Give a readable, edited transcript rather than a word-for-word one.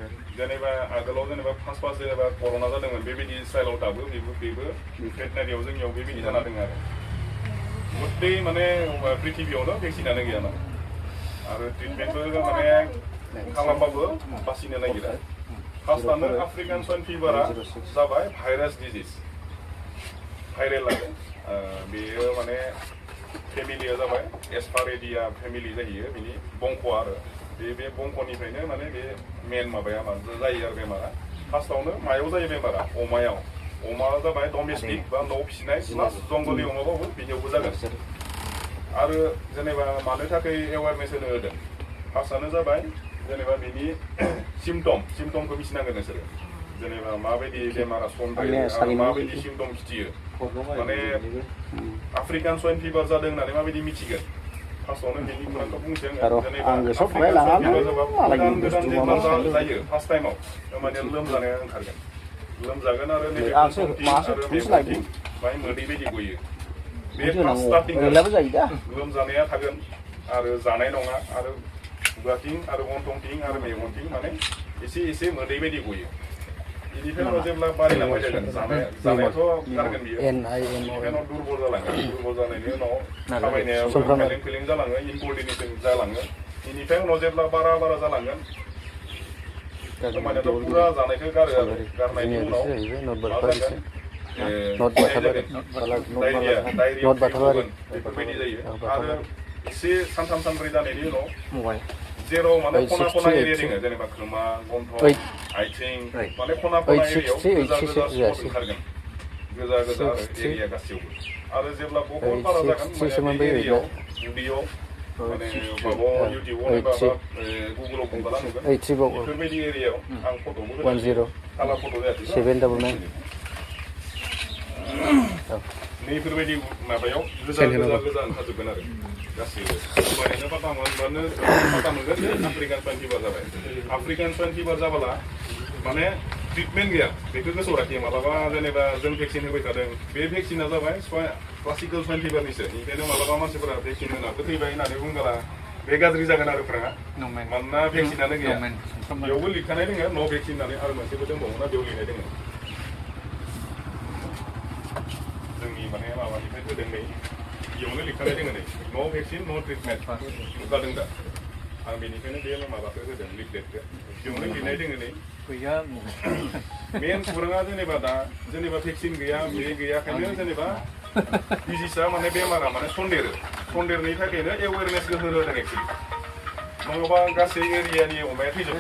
जेनेबा आगोलाव जेनेबा फार्स्ट जेनेबा कर'ना जादोंमोन बेबायदि स्टाइलाव दाबो बेबो भेटेनारियाव जोंनियाव बेबायदि जाना दङ आरो गथै माने पृथिबियावनो भेक्सिनानो गैयामोन आरो ट्रिटमेन्टबो माने खालामबाबो बासिनो नागिरा फार्स्टआनो आफ्रिकान स्वाइन फिभारा जाबाय भाइरास डिजिज भाइरेल आरो बेयो माने फेमिलिया जाबाय एस्पारेडिया फेमिलि जाहैयो बिनि बंख आरो बे बंखनिफ्रायनो माने बे मेन माबाया जायो आरो बेमारा फार्स्टआवनो मायाव जायो बेमारा अमायाव अमा जाबाय डमेस्टिक बा न'आव फिसिनाय प्लास जंगलि अमाबाबो बिनियावबो जागोन आरो जेनेबा मानो थाखाय एवारनेस होनो होदों फार्स्टआनो जाबाय जेनेबा बिनि सिमटमखौ मिथिनांगोन नोंसोरो जेनेबा माबायदि बेमारा सन्देरो आरो माबायदि सिमटम खिथियो माने आफ्रिकान स्वाइन फिभार जादों होननानै माबायदि मिथिगोन फार्स्टआवनो बेनि खौरांखौ बुंसै आङो जेनेबा गोदान जेब्ला जायो फार्स्ट टाइमाव माने लोमजानाया ओंखारगोन लोमजागोन आरो नैबे मेगनथिं बाय मोदै बायदि गयो बे फार्स्ट स्टार्टिं लोमजानाया थागोन आरो जानाय नङा आरो खुगाथिं आरो गन्थंथिं आरो मेगनथिं माने एसे मोदै बायदि गयो बेनिफ्राय उनाव जेब्ला बारायलांबाय थागोन जानायाथ' गारगोन बियो बेनिफ्राय उनाव दुरबल जालाङो दुरबल जानायनि उनाव थाबायनाया खायलें खैलें जालाङो इनकर्डिनेसन जालाङो बेनिफ्राय उनाव जेब्ला बारा जालांगोन होमबानियाथ' पुरा जानायखौ गारो आरो गारनायनि उनाव डायरिया बेफोरबायदि जायो आरो एसे सानथाम सानब्रै जानायनि उनाव जेराव माने खना एरिया दङ जेनेबा खोमा गन्थं आथिं माने खना एरियायाव गोजा स्पट ओंखारगोन गोजा आरो एरिया गासैयावबो आरो जेब्ला बहुत बारा जागोन बे एरियायाव उदैयाव माने माबा इउटिउबाव एबा गुगोलाव बुंबोला नुगोन बेफोरबायदि एरियायाव आं फट'बो होदों कालार फट' जायाखै नैफोरबायदि माबायाव गोजा ओंखारजोबगोन आरो गासैबो होमबानियानो पाता मोनगोन आफ्रिकान स्वाइन फिभार जाबाय आफ्रिकान स्वाइन फिभार जाबोला माने ट्रिटमेन्ट गैया बेखौ गोसोआव लाखियो मालाबा जेनेबा जों भेक्सिन होबाय थादों बे भेक्सिना जाबाय क्लासिकेल स्वाइन फिभारनिसो ओंखायनो मालाबा मानसिफोरा भेक्सिन होनाबो थैबाय होननानै बुंबोला बे गाज्रि जागोन आरो फोरा मानोना भेक्सिनानो गैया बेयावबो लिरखानाय दङ न' भेक्सिन होननानै आरो मोनसेबो दंबावोना बेयाव लिरनाय दङ जोंनि माने माबानिफ्राय होदों नै बेयावनो लिरखानाय दङ नै नो भेक्सिन नो ट्रिटमेन्ट जादों दा आं बेनिखायनो बे माबाखौ होदों लिफलेटखौ बेयावनो लिरनाय दङ नै मेन खौराङा जेनेबा दा जेनेबा भेक्सिन गैया बे गैयाखायनो जेनेबा डिजिसआ माने बेमारा माने सन्देरनायनि थाखायनो एवेरनेसखौ होनो होदों एक्सुवेलि नङाबा गासै एरियानि अमाया थैजोबगोन